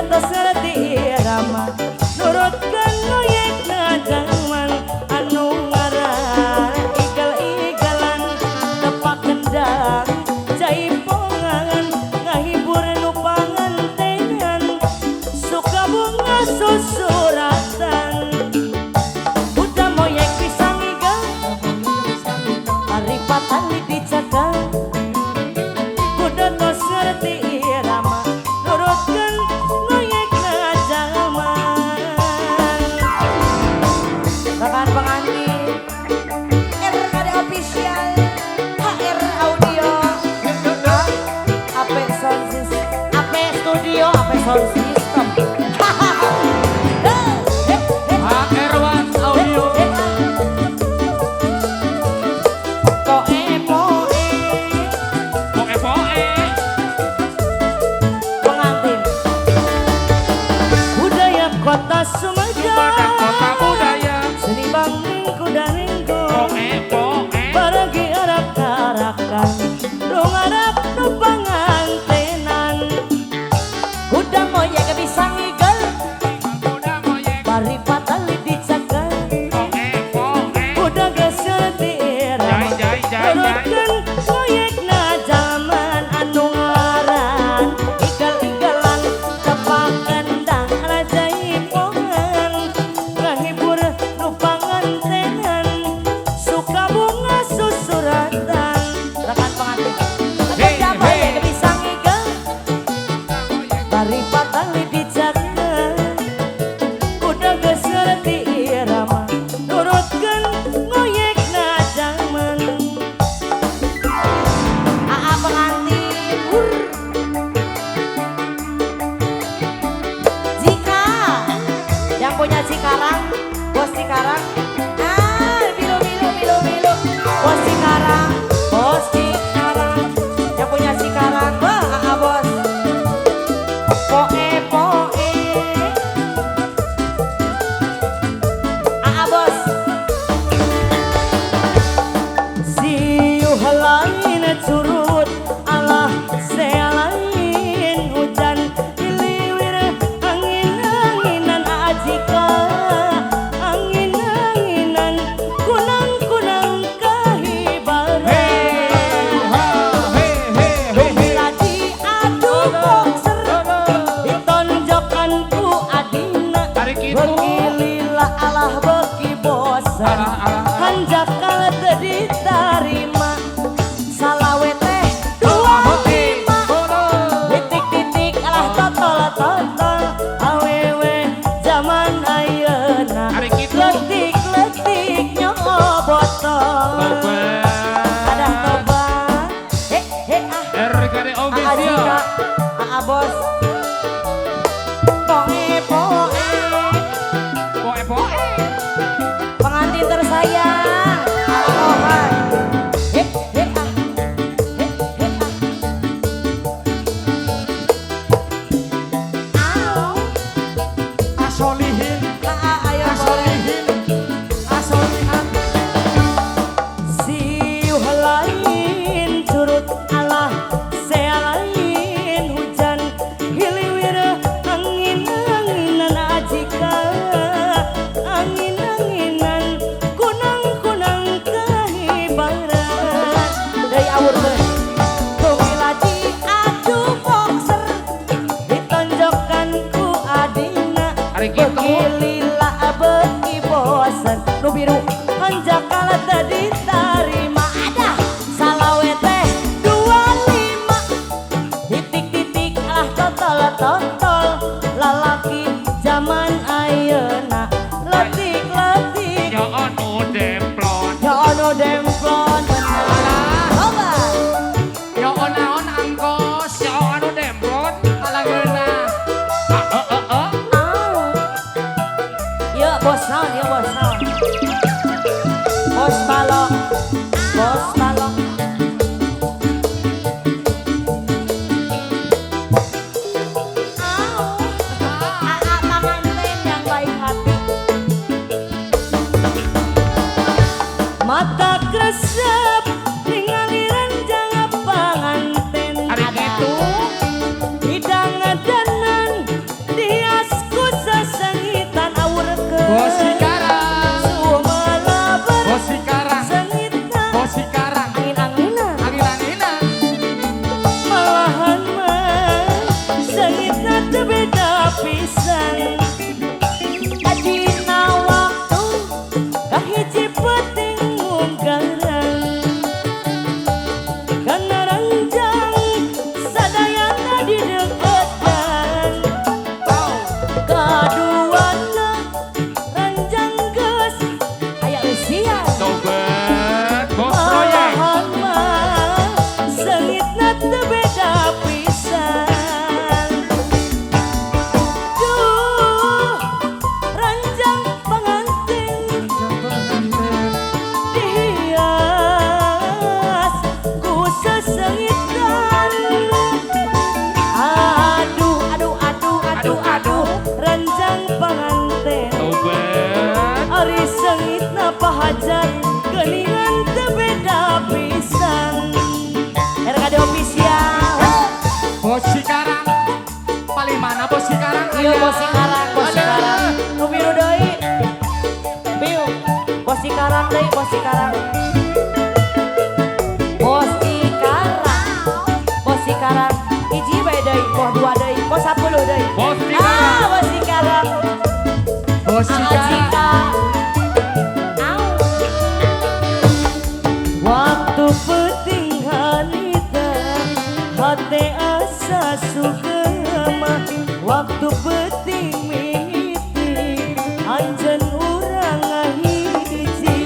tos ngerti irama nurutkeun ngoyekna jaman anu ngaran igal-igalan tepak kendang jaipongan ngahibur nu pangantenan suka bunga susuratan kuda moyek pisang igal ari patali dicakal kuda tos ngerti irama nurutkeun ngoyekna jaman. Rekan pengantin RKD Official HR Audio AP Sound System, AP Studio, AP Sound System. HR1 Audio. Poe poe Poe poe. Pengantin budaya kota Sumedang Sumedang kota budaya. Seni bangning kuda ninggo Poe poe. Baragi arak-arakan nu ngarak nu pangantenan kuda moyek bisa ngigel Kuda moyek. bari patali dicakal Poe poe. kuda geus ngerti irama Jai jai jai jai. nurutkeun ngoyekna jaman anu ngaran igal-igalan tepak kendang rajaipongan ngahibur nu pangantenan suka bunga susuratan. Rekan pengantin Hey, kuda moyek hey. bisa ngigel bari patali dicakal kuda geus ngerti irama nurutkeun ngoyekna jaman. AA pengantin hur. Jika yang punya Cikarang, bos Cikarang, ah bilu bilu bilu bilu, bos Cikarang, bos Cikarang, yang punya Cikarang, wah AA bos, poe poe, AA bos. Siuh lain curut alah sea lain hujan diliwir angin-anginan ajika angin-anginan kunang-kunang kahibaran Hey hey hey hey. lagi adu boxer ditonjokan ku adina Ari kitu. beuki lila alah beuki bosan Alah, alah, alah. hanjakal teu ditarima salawe teh 25 titik-titik alah totol totol awewe zaman ayeuna Ari kitu. letik-letik nyoo botol ada tobat he he ah RKD Aa Official. Jika Aa bos poe poe Poe poe. Pengantin tersayang Aloha he he ah he he ah Au. Asolihin. Aa ayo boleh Asolihin. Asolihan. Siuh lain curut alah sea lain hujan hiliwir angin-anginan ajika angin-anginan kunang-kunang kahibaran dari awur teh Gomila diadu boxer ditonjokkan ku adina Ari kitu. beuki lila beuki bosen nu biru hanjakal teu ditarima ada salawe teh 25 titik-titik alah totol totol lalaki zaman ayeuna letik-letik Ya anu demplon. ya anu demplon bener coba Ya naon angkos. Ya anu demplon. Alangeuna. Ah eh eh eh. Au. Ya bos naon ya bos naon bos balok bos balok Au. Aa teu beda pisan. Dina waktu kahiji peuting munggaran kana ranjang sadayana dideketan. Kaduana ranjang geus aya eusian. Tobat bos proyek. Malahan mah seungitna teu beda pisan. Duh, ranjang pengantin dihias ku sesengitan. Aduh, aduh, aduh, aduh, aduh, ranjang pengantin Tobat. ari seungitna pahajat geuningan teu beda pisan. RKD Official. Bos Cikarang. Paling mana bos Cikarang? Iya bos Cikarang, bos Cikarang. Nu biru deui. Biu. Bos Cikarang deui, bos Cikarang. Bos Cikarang. Bos Cikarang. Hiji bae deui, boh dua deui, boh 10 deui. Bos Cikarang. Ah, bos Cikarang. Bos Ah, Cikarang. Cika. Au. Waktu peuting harita hate asa sugema. Waktu peuting mimiti anjeun urang ngahiji.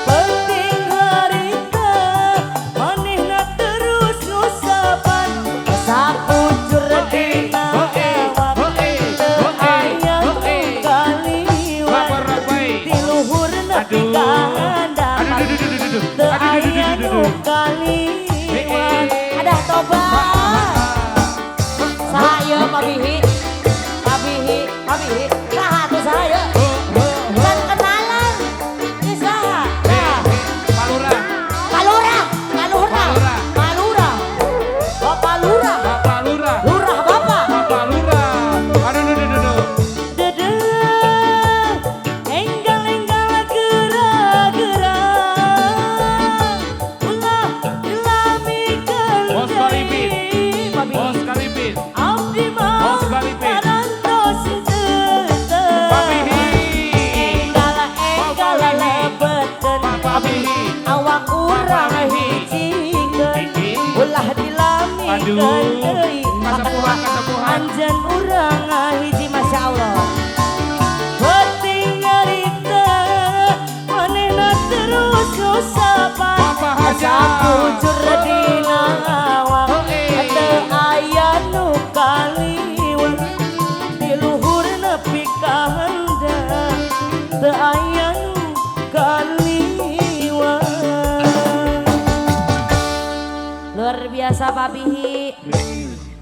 Peuting harita manehna terus ngusapan sakucur dina awak teu aya nu kaliwat. Ti luhur nepi ka handap teu aya nu kaliwat. Adah tobat. Saha ieu pabihi? Pabihi, pabihi. Saha tuh saha ieu? Can kenalan. Ieu saha? Nah, Palura. Palura, Palura, Palura. Bapak Lurah, Bapak Lurah. Lurah Bapak. Bapak Lurah. Aduh, aduh, aduh, aduh. Dedeh, enggal-enggal geura-geura. Ulah dilamikeun Bos Kalipin. deui. Pabihi. Bos Kalipin. Abdi mah Bos Kalipin. parantos teu. Pabihi. Enggal-enggal lebetkeun Bapak Bihi. awak urang Bapak Bihi. hijikeun. Hiji. Ulah dilamikeun Aduh. deui. Kasepuhan, kasepuhan. Anjeun urang ngahiji Masya Allah. Peuting nyarita manehna terus ngusapan. Bapak Hajar. Sakucur dina awak Hei. teu aya nu kaliwat. Di luhur nepi ka handap teu aya nu kaliwat. Luar biasa Pabihi.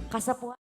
Kasepuhan.